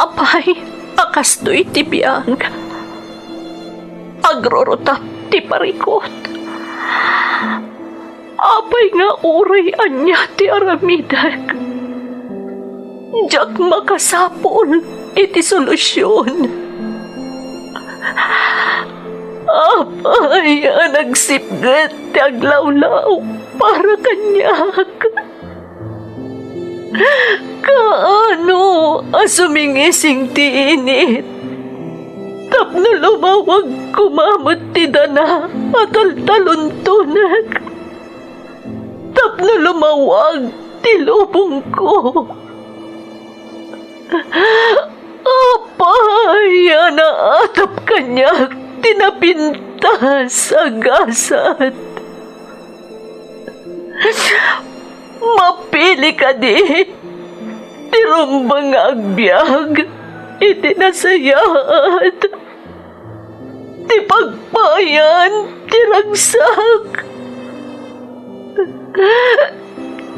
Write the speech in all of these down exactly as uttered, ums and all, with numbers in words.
Apay a kastoy ti biag? Agrurutap ti parikut. Apay nga uray ania ti aramidek, diak makasapul iti solusion. Apay a nagsipget ti aglawlaw para kaniak? Kaano a sumingising ti init tapno lumawag koma met ti dana a taltaluntonek? Tapno lumawag ti lubongko. Apay a naatap kaniak ti napintas a gasat? Mapili kadi ti rumbeng nga agbiag iti nasayaat ti pagpayan ti ragsak.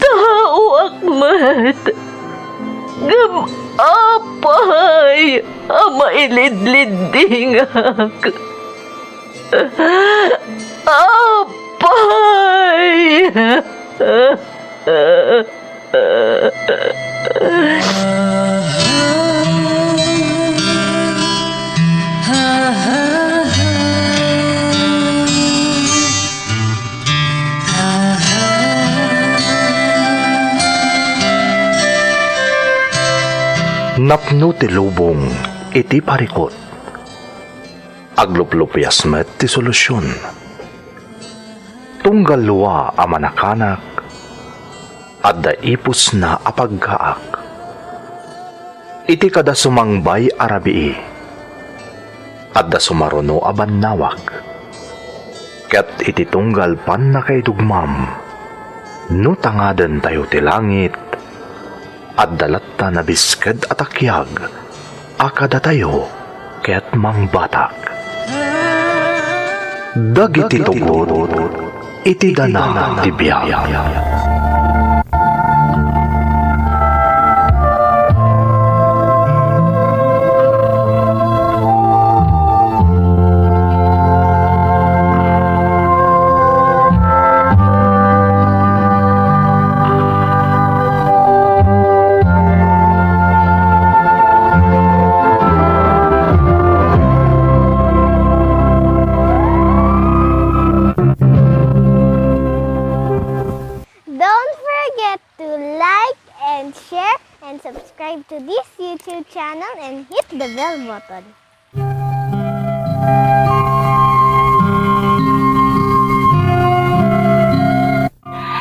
Taoak met, ngem apay a mailidliddingak? Apay! Napno ti lubong iti parikut. Agluplupias met ti solusion. Tunggal lua a manakanak, adda ipusna a paggaak. Iti kada sumangbay a rabii, adda sumaruno a bannawag. Ket iti tunggal pannakaidugmam, no tangadentayo ti langit, adda latta nabisked a takiag a kadatayo ket mangbatak. Dagiti tugot iti dana ti biag. Don't forget to like and share and subscribe to this YouTube channel and hit the bell button.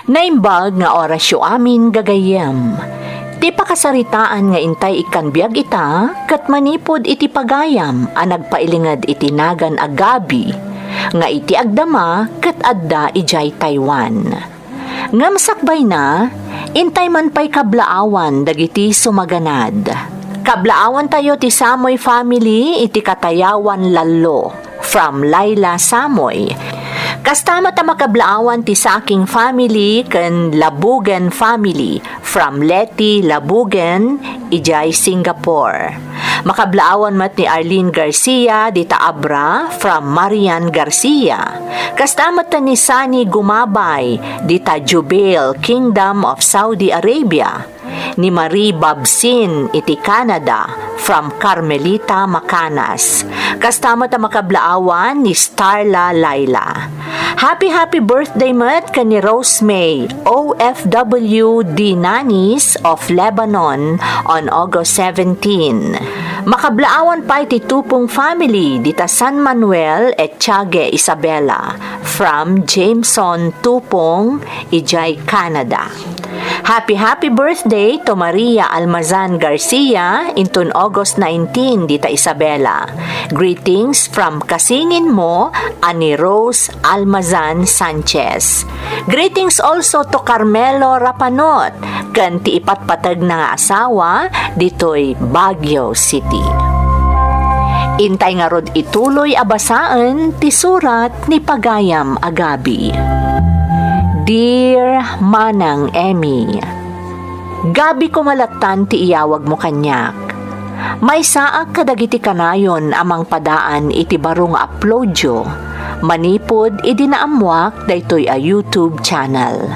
Naimbag nga orasyo amin, gagayyem. Ti pakasaritaan nga intay ikkan biag ita ket manipud iti pagayam a nagpailinged iti nagan a Gabi nga iti agdama ket adda idiay Taiwan. Ngem sakbayna, intay man pay kablaawan dagiti sumaganad. Kablaawantayo ti Samoy family iti Katayawan Lallo, from Laila Samoy. Kasta met a makablaawan ti Saking family ken Labugen family, from Leti Labugen, idiay Singapore. Makablaawan met ni Arlene Garcia dita Abra, from Marian Garcia. Kasta met ni Sani Gumabay dita Jubail, Kingdom of Saudi Arabia. Ni Marie Babsin iti Canada, from Carmelita, Macanas. Kasta met a makablaawan ni Starla Laila. Happy, happy birthday met ken ni Rose May, O F W D Nanis of Lebanon, on August seventeen. Makablaawan pay ti Tupong family dita San Manuel, Echagüe, Isabela, from Jameson Tupong, idiay Canada. Happy, happy birthday to Maria Almazan Garcia inton August nineteen dita Isabela. Greetings from kasinginmo a ni Rose Almazan Sanchez. Greetings also to Carmelo Rapanot ken ti ipatpategna nga asawa ditoy Baguio City. Intay ngarud ituloy a basaen ti surat ni pagayam a Gabi. Dear Manang Emmy, Gabi koma lattan ti iyawagmo kaniak. Maysaak kadagiti kanayon a mangpadaan iti baro nga uploadyo manipud idi naammoak daytoy a YouTube channel.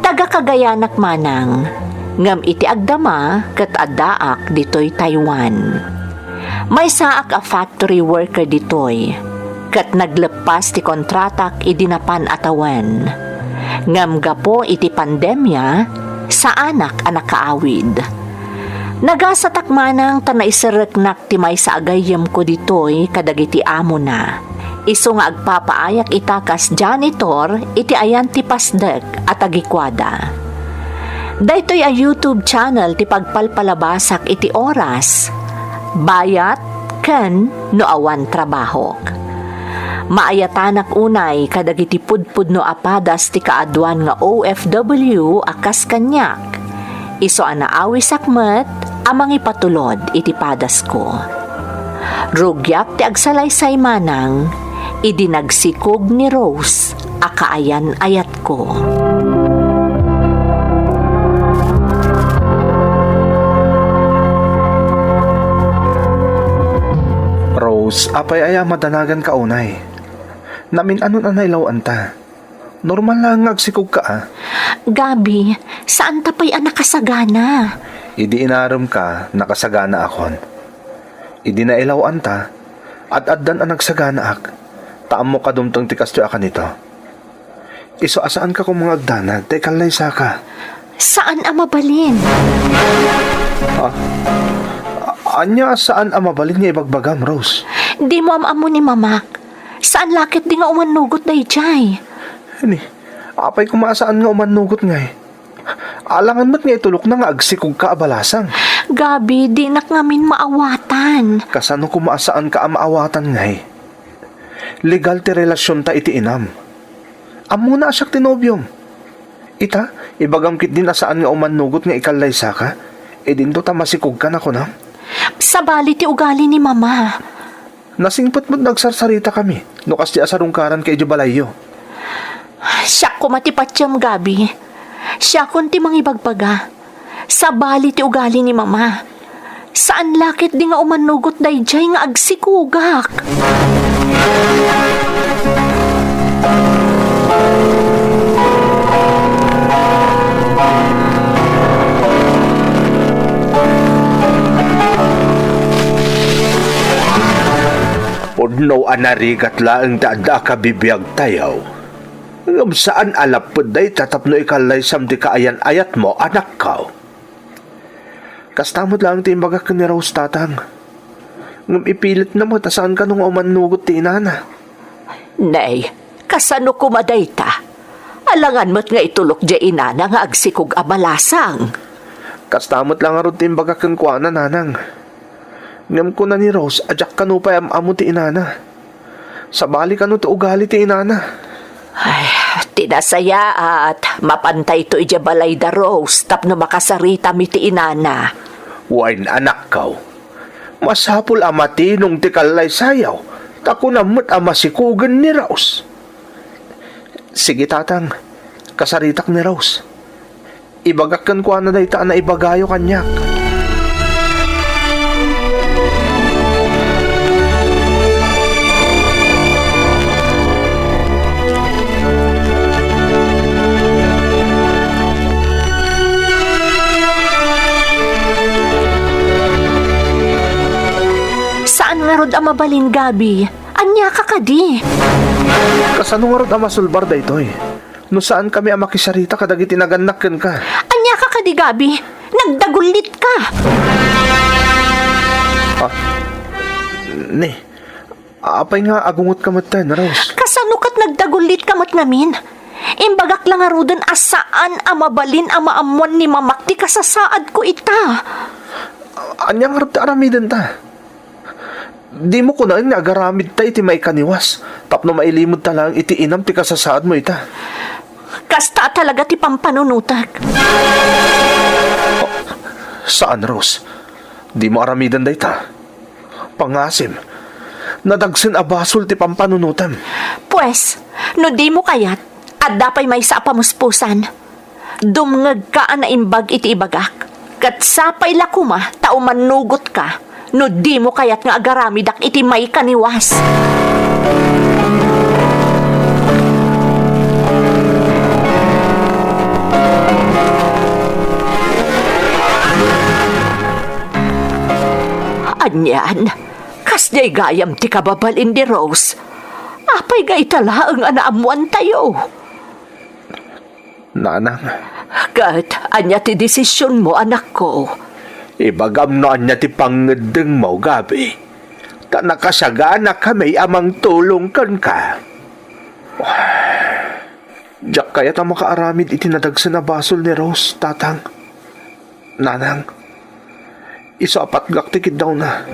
Taga-Cagayanak manang, ngem iti agdama ket addaak ditoy Taiwan. Maysaak a factory worker ditoy, ket nagleppas ti kontratak idi napan a tawen. Ngem gapu iti pandemia, saanak a nakaawid. Nagasatak manang ta naiserreknak ti maysa a gayyemko ditoy kadagiti amona. Isu nga agpapaayak ita kas janitor iti ayan ti pasdek a tagikuada. Daytoy a YouTube channel ti pagpalpalabasak iti oras, bayat, ken no awan trabahok. Maayatanak unay kadagiti pudpudno a padas ti kaaduan nga O F W a kas kaniak. Isu a naawisak met a mangipatulod iti padasko. Rugiak ti agsalaysay manang idi nagsikog ni Rose a kaayan-ayatko. Rose, apay aya madanaganka unay? Namin-anon a nailawanta? Normal laeng nga agsikogka, a. Gabi, saan ta pay a nakasagana? Idi inaremka, nakasaganaakon. Idi nailawanta, ad-addan a nagsaganaak, ta ammok a dumteng ti kastoy a kanito. Isu a saanka koma nga agdanag ta ikallaysaka. Saan a mabalin. Ah, ania a saan a mabalin nga ibagbagam, Rose? Dimo am-ammo ni Mamak. Saan la ketdi nga umannugot daydiay. Ni, apay koma a saan nga umannugot ngay? Alangan met nga itulokna nga agsikogka a balasang. Gabi, dinak ngamin maawatan. Kasano koma a saanka a maawatan ngay? Legal ti relasionta iti inam. Ammona a siak ti nobiom. Ita, ibagam ketdin a saan nga umannugot nga ikallaysaka, idinto ta masikogka, nakunam? Sabali ti ugali ni Mama. Nasingpet met no agsarsaritakami no kasdi a sarungkaranka idiay balayyo. Siak koma ti patiem, Gabi. Siakon ti mangibagbaga. Sabali ti ugali ni Mama. Saan la ketdi nga umannugot daydiay nga agsikogak. Pudno a narigat laeng ti adda a kabibiagtayo. Ngem saan a lapped dayta tapno ikallaysam ti kaayan-ayatmo, anakko. Kasta met laeng ti imbagak ken ni Rose, tatang. Ngem ipilitna met a saan kano nga umannugot ti inana. Nay, kasano koma dayta? Alangan met nga itulok diay inana nga agsikog a balasang. Kasta met la ngarud ti imbagak kenkuana, nanang. Ngem kuna ni Rose a diak kano pay am-ammo ti inana. Sabali kano ti ugali ti inana. Ay, ti nasayaat, mapantayto idiay balay da Rose tapno makasaritami ti inana. Wen, anakko, masapul a matinong ti kallaysayo, ta kunam met a masikogen ni Rose. Sige, tatang, kasaritak ni Rose. Ibagak kenkuana dayta a naibagayo kaniak. Saan ngarud a mabalin, Gabi? Ania ka kadi? Kasano ngarud a masulbar daytoy? No saankami a makisarita kadagiti nagannak kenka. Ania ka kadi, Gabi? Nagdagullit ka! Ah, ni, apay nga agungotka metten, Rose? Kasano ket nagdagullit ka met ngamin? Imbagak la ngaruden a saan a mabalin a maammuan ni Mamak ti kasasaadko ita. Ania ngarud ti aramidenta? Dimo kunaen nga agaramidta iti maikaniwas tapno mailimedta laeng iti inam ti kasasaadmo ita. Kasta talaga ti pampanunotek. Oh, saan, Rose. Dimo aramiden dayta. Pangasim, nadagsen a basol ti pampanunotem. Pues, no dimo kayat, adda pay maysa a pamuspusan. Dumngegka a naimbag iti ibagak. Ket sapay la koma ta umannugotka no dimo kayat nga agaramidak iti maikaniwas. Anian, kasdiay gayam ti kababalin ni Rose. Apay nga ita laeng a naammoantayo? Nanang. Ket ania ti desisionmo, anakko? Ibagam no ania ti pangngeddengmo, Gabi. Ta nakasiaganakami a mangtulong kenka. Diak kayat a makaaramid iti nadagsen a basol ni Rose, Tatang. Nanang, isu a patgak ti kiddawna.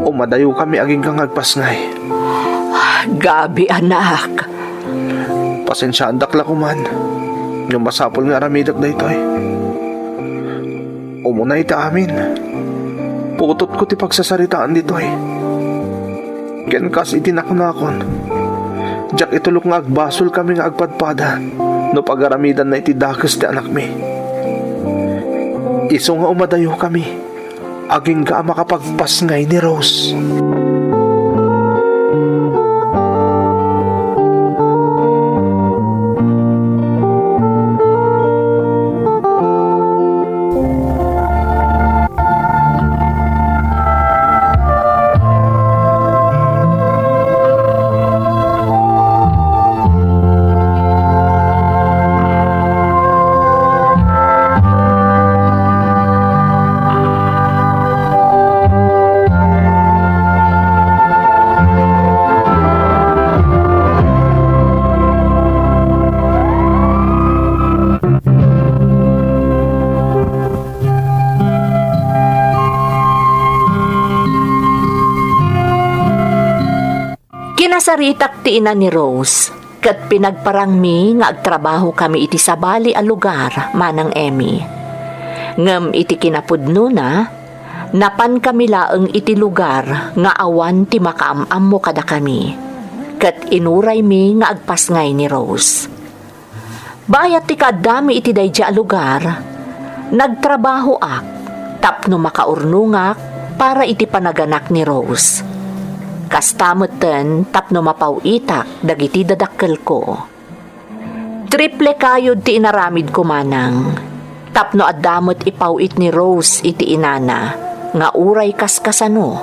Umadayokami agingga nga agpasngay. Gabi, anak. Pasensiaandak la koman. Ngem masapul nga aramidek daytoy. Umuna iti amin, putotko ti pagsasaritaan ditoy. Ken kas iti nakunakon, diak itulok nga agbasolkami nga agpadpada no pagaramidanna iti dakes ti anakmi. Isu nga umadayokami, agingga a makapagpasngay ni Rose. Kinasaritak ti ina ni Rose, ket pinagparangmi nga agtrabahokami iti sabali a lugar, Manang Emmy. Ngem iti kinapudnona, napankami laeng iti lugar nga awan ti makaam-ammo kadakami, ket inuraymi nga agpasngay ni Rose. Bayat ti kaaddami iti daydiay a lugar, nagtrabahoak tapno makaurnongak para iti panaganak ni Rose. Kasta metten tapno mapaw-itak dagiti dadakkelko. Triple kayod ti inaramidko, Manang. Tapno adda met ipaw-it ni Rose iti inana nga uray kaskasano,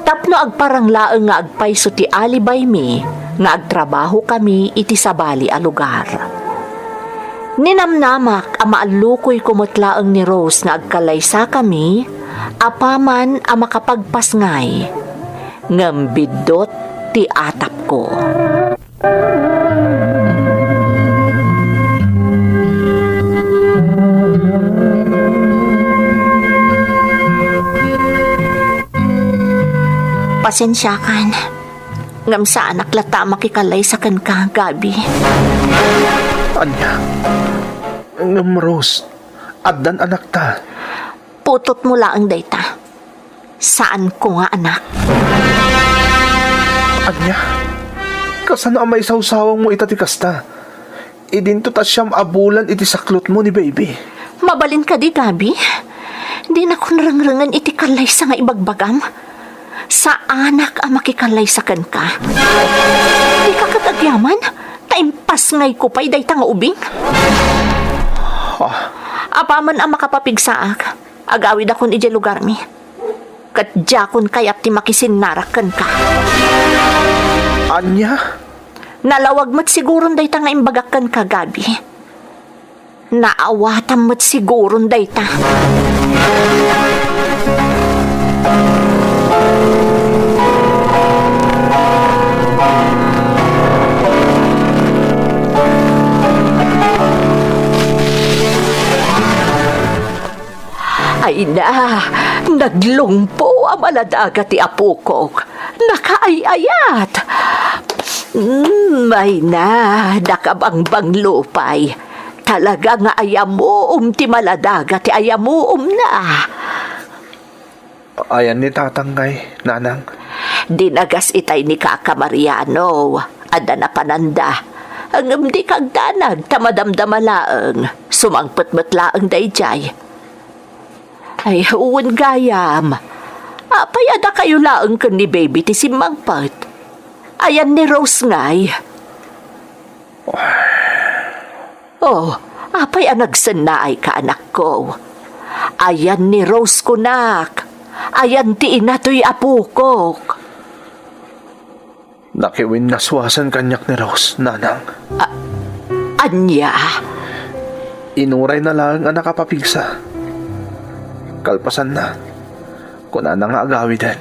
tapno agparang laeng nga agpayso ti alibaymi nga agtrabahokami iti sabali a lugar. Ninamnamak a maallukoyko met laeng ni Rose nga agkallaysakami apaman a makapagpasngay, ngem biddut ti atapko. Pasensiakan, ngem saanak latta a makikallaysa kenka, Gabi. Ania? Ngem, Rose, addan anakta. Putotmo laeng dayta. Saanko nga anak. Ania? Kasano a maisawsawangmo ita ti kasta? Idinto ta siam a bulan iti saklotmo ni baby. Mabalin kadi, Gabi? Dinakon rengrengen iti kallaysa nga ibagbagam. Saanak a makikallaysa kenka. Dika ket agyaman, ta impasngayko pay dayta nga ubing. Ah. Apaman a makapapigsaak, agawidakon idiay lugarmi. Ket diakon kayat ti makisinnarak kenka. Ania? Nalawag met siguron dayta nga imbagak kenka, Gabi. Naawatam met siguron dayta. Ay na, naglungpo a maladaga ti apokok. Nakaay-ayat. Mm, ay na, nakabangbang lupay. Talaga nga ayamuom ti maladaga ti ayamuomna. Ayan ni Tatang ngay, Nanang. Dinagas itay ni Kaka Mariano. Adda napananda. Ngem dika agdanag ta madamdama laeng. Sumangpet met laeng daydiay. Ay, wen gayam. Apay a dakayo laeng ken ni Baby ti simmangpet? Ayan ni Rose ngay? Oh, apay a nagsennaayka, anakko? Ayan ni Rose kunak. Ayan ti ina toy apokok. Nakiwinnaswasen kaniak ni Rose, nanang. A-, ania? Inurayna laeng a nakapapigsa. Kalpasanna, kunana nga agawiden.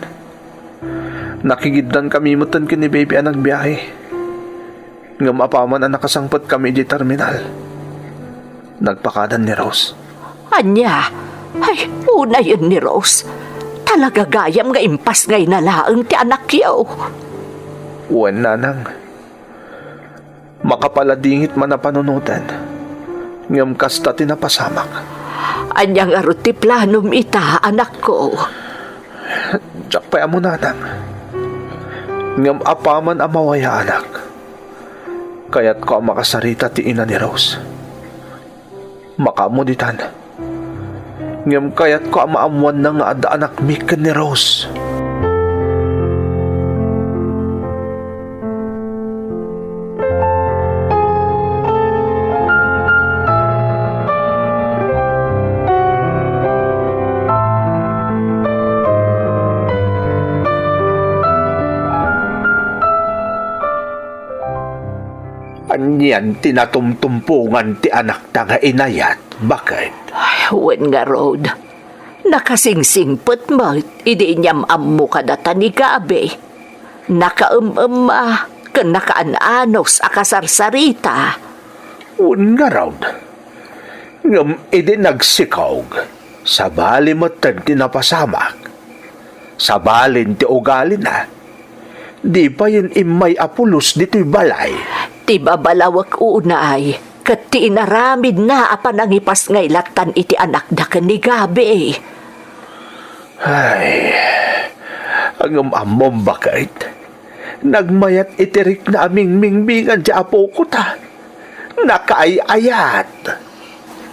Nakigiddan kami metten ken ni Baby a nagbiahe. Ngem apaman a nakasangpet kami idiay terminal, nagpakadan ni Rose. Ania? Ay, unayen ni Rose. Talaga gayam nga impasngayna laeng ti anakyo. Wen, nanang. Makapaladingit man a panunoten, ngem kasta ti napasamak. Ania ngarud ti planom ita, anakko? Diak pay ammo, nanang. Ngem apaman a mawayaanak, kayatko a makasarita ti ina ni Rose. Makaammo ditan. Ngem kayatko a maammoanna nga adda anakmi ken ni Rose. Anian ti natumtumpongan ti anakta nga inayat, baket? Ay, wen ngarud, nakasingsingpet met idi inyam-ammo kadata ni Gabi. Nakaem-emma ken nakaan-anos a kasarsarita. Wen ngarud, ngem idi nagsikog, sabali metten ti napasamak. Sabalin ti ugalina. Di payen immay a pulos ditoy balay. Ti babalawek unay, ket ti inaramidna a panangipasngay lattan iti anakda ken ni Gabi. Ay, ngem ammom, baket? Nagmayat iti rikna a mingmingbingan ti apokota. Nakaay-ayat.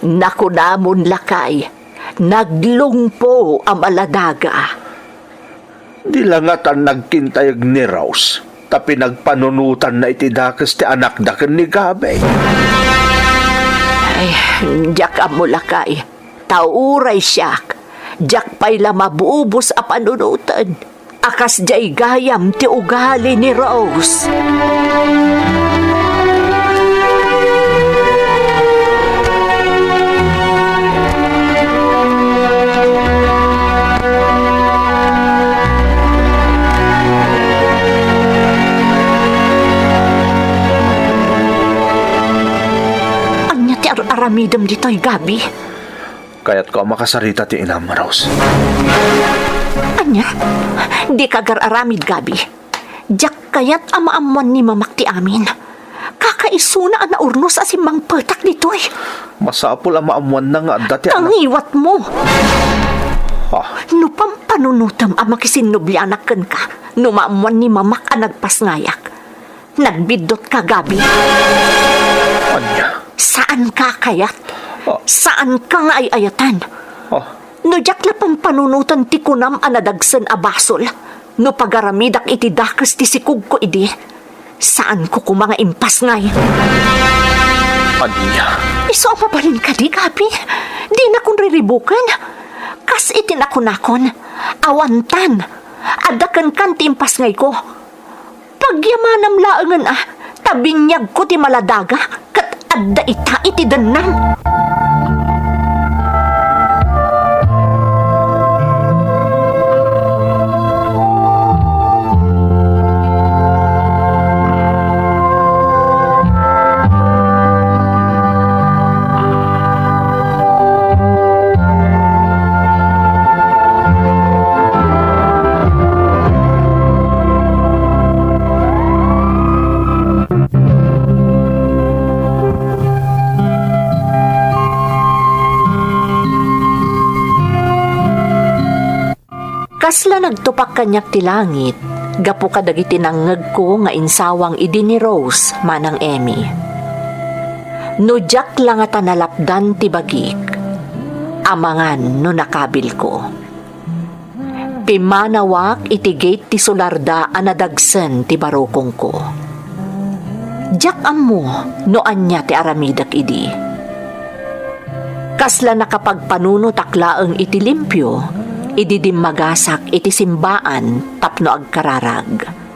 Nakunamon, lakay, naglungpo a maladaga. Di la ngatan nagkintayeg ni Rose ta pinagpanunotanna iti dakes ti anakda ken ni Gabi. Ay, diak ammo, lakay. Ta uray siak, diak pay la mabubos a panunoten a kasdiay gayam ti ugali ni Rose. Ania ti ar-aramidem ditoy, Gabi? Kayatko a makasarita ti inam, Rose. Ania? Dika agar-aramid, Gabi. Diak kayat a maammuan ni Mamak ti amin. Kakaisuna a naurnos a simmangpetak ditoy. Masapul a maammuanna nga adda ti anak. Kangiwatmo! Ah. No pampanunotem a makisinnublianak kenka, no maammuan ni Mamak a nagpasngayak, nagbiddotka, Gabi. Ania? Saanka a kayat. Ah. Saanka nga ay-ayatan. Ah. No diak la pampanunoten ti kunam a nadagsen a basol, no pagaramidak iti dakes ti sikogko idi, saanko koma nga impasngay. Ania? Isu a mabalin kadi, Gabi? Dinakon riribuken. Kas iti nakunakon, awantan. Adda kenkan ti impasngayko. Pagyamanam laengen a, ta biniagko ti maladaga, ket adda ita iti dennam. Kasla nagtupak kaniak ti langit gapu kadagiti nangngegko nga insawang idi ni Rose, Manang Emmy. No diak la ngata nalapdan ti bagik, amangan no nakabilko. Pimmanawak iti gate ti solarda a nadagsen ti barukongko. Diak ammo no ania ti aramidek idi. Kasla nakapagpanunotak laeng iti limpio idi dimmagasak iti simbaan tapno agkararag.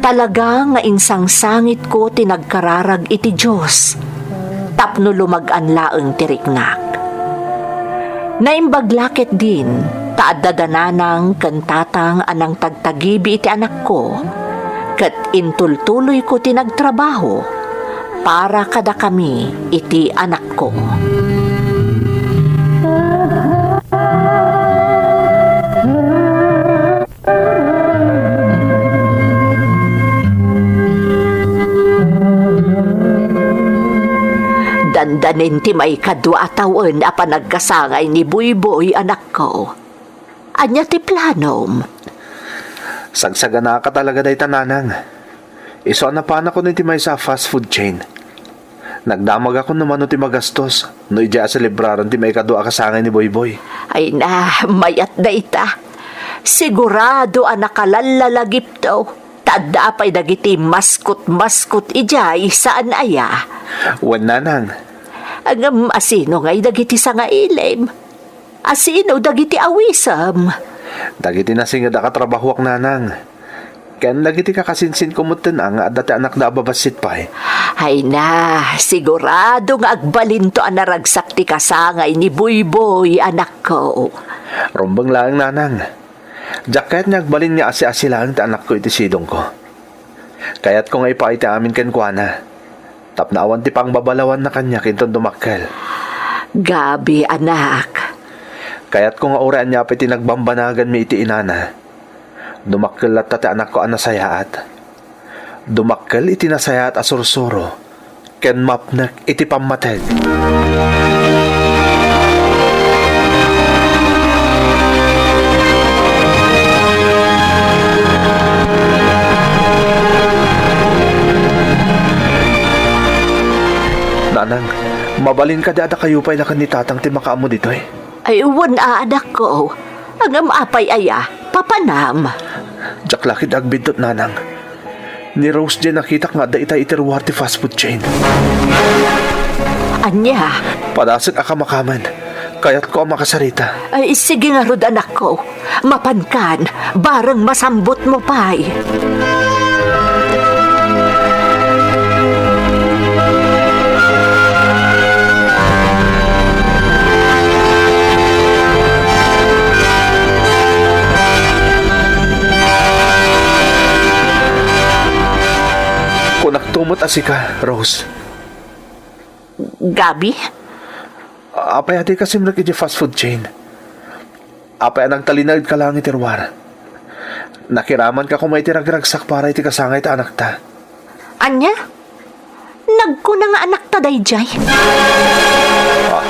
Talaga nga insangsangitko ti nagkararag iti Dios tapno lumag-an laeng ti riknak. Naimbag la ketdin ta adda da nanang ken tatang a nangtagtagibi iti anakko, ket intultuloyko ti nagtrabaho para kadakami iti anakko. Dandanin ti maikadua a tawen a panagkasangay ni Buyboy, anakko. Ania ti planom? Sagsaganaka talaga dayta, nanang. Isu a napanakon iti maysa a fast food chain. Nagdamagakon no mano ti magastos no idiay a selebraren ti maikadua a kasangay ni Boyboy. Ay na, mayat dayta. Sigurado a nakalallalagipto. Ta adda pay dagiti maskot-maskot idiay, saan aya? Wen, nanang. Ngem asino ngay dagiti sangailim? Asino dagiti awisem? Dagiti nasinged a katrabahoak, nanang. Ken dagiti kakasinsinko metten a nga adda ti anakda a babassit pay. Ay na, sigurado nga agbalinto a naragsak ti kasangay ni Buyboy, anakko. Rumbeng laeng, nanang. Diak kayat nga agbalin nga asi-asi laeng ti anakko iti sidongko. Kayatko nga ipaay ti amin kenkuana. Tapno awan ti pangbabalawanna kaniak inton dumakkel. Gabi, anak. Kayatko nga uray ania pay ti nagbambanaganmi iti inana, dumakkel latta ti anakko a nasayaat. Dumakkel iti nasayaat a sursuro ken mapnek iti pammateg. Nanang, mabalin kadi a dakayo pay la ken ni Tatang ti makaammo ditoy? Ay, wen a, anakko. Ngem apay aya, papanam? Diak la ketdi agbiddut, nanang. Ni Rose diay nakitak nga adda itay iti ruar ti fast food chain. Ania? Padasek a kamakamen. Kayatko a makasarita. Ay, sige ngarud, anakko. Mapankan, bareng masambotmo pay. Kunakto met a sika, Rose. Gabi? Apay a dika simrek iti fast food chain? Apay a nagtalinaedka laeng iti ruar? Nakiramanka koma iti ragragsak para iti kasangay ta anakta. Ania? Nagkuna nga anakta daydiay? Ah.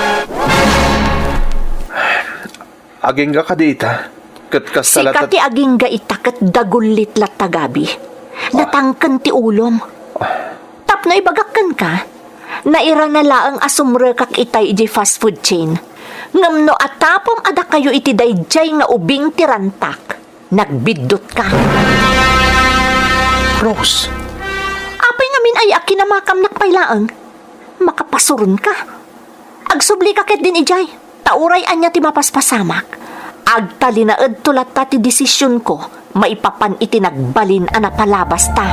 Agingga kadi ita, ket kasta Sika latta ti agingga ita ket dagullit latta, Gabi. Ah. Natangken ti ulom. Ah. Tapno ibagak kenka, nairana laeng a sumrekak itay idiay fast food chain. Ngem no atapem a dakayo iti daydiay nga ubing ti rantak, nagbiddutka. Rose! Apay ngamin aya a kinamakamnak pay laeng? Makapasuronka. Agsublika ketdin idiay, ta uray ania ti mapaspasamak, agtalinaedto latta ti desisionko maipapan iti nagbalin a napalabasta.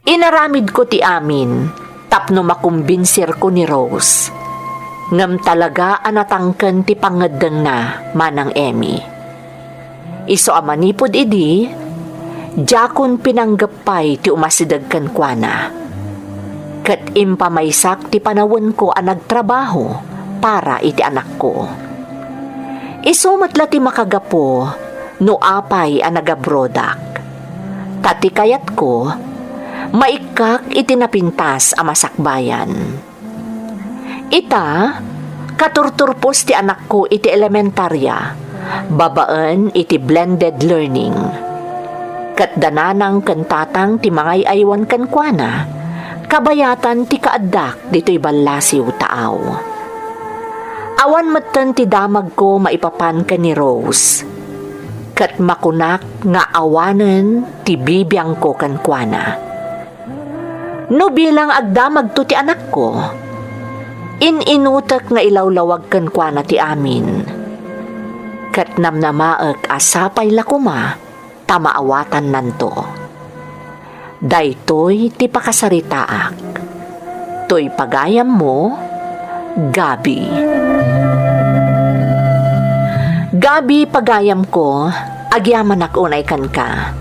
Inaramidko ti amin tapno makumbinsirko ni Rose. Ngem talaga a natangken ti pangngeddengna, Manang Emmy. Isu a manipud idi, Diakon pinanggep pay ti umasideg kenkuana, ket impamaysak ti panawenko a nagtrabaho para iti anakko. Isu met la ti makagapu no apay a nagabrodak. Ta ti kayatko, maikkak iti napintas a masakbayan. Ita, katurturpos ti anakko iti elementaria, babaen iti blended learning. Ket da nanang ken tatang ti mangay-aywan kenkuana, kabayatan ti kaaddak ditoy ballasiw taaw. Awan metten ti damagko maipapan ken ni Rose, ket makunak nga awanen ti bibiangko kenkuana. No bilang agdamagto ti anakko, in-inutek nga ilawlawag kenkuana ti amin. Ket namnamaek a sapay la koma ta maawatannanto. Daytoy ti pakasaritaak. Toy pagayammo, Gabi. Gabi, pagayamko, agyamanak unay kenka.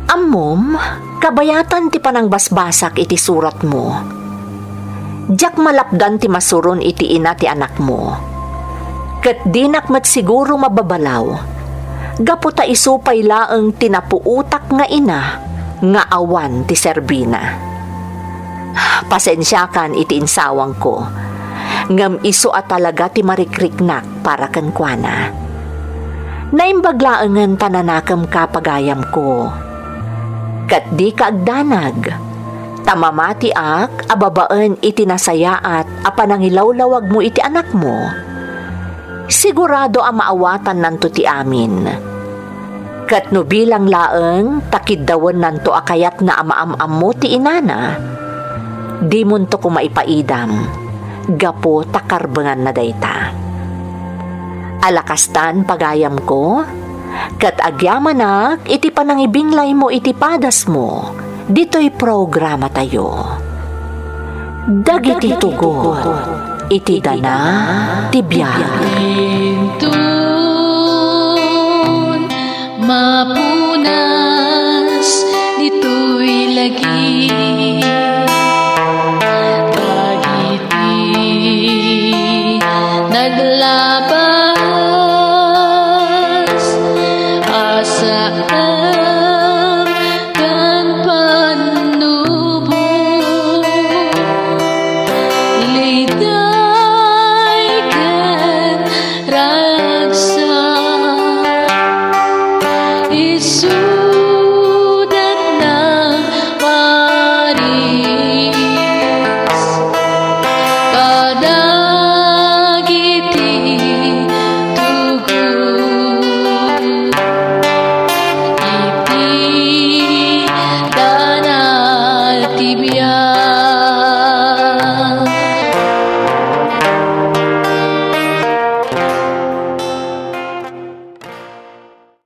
Ammom, kabayatan ti panangbasbasak iti suratmo. Diak malapdan ti masuron iti ina ti anakmo. Ket dinak met siguro mababalaw, gapu ta isu pay laeng ti napuotak nga ina nga awan ti serbina. Pasensiakan iti insawangko, ngem isu a talaga ti marikriknak para kenkuana. Naimbag laengen ta nanakemka, pagayamko. Ket dika agdanag, ta mamatiak a babaen iti nasayaat a panangilawlawagmo iti anakmo, sigurado a maawatannanto ti amin. Ket no bilang laeng ta kiddawennanto a kayatna a maam-ammo ti inana, dimonto koma ipaidam gapu ta karbenganna dayta. Ala kastan, pagayamko, ket agyamanak iti panangibinglaymo iti padasmo ditoy programatayo. Dagiti tugot iti dana ti biag. Inton mapunas ditoy lagi.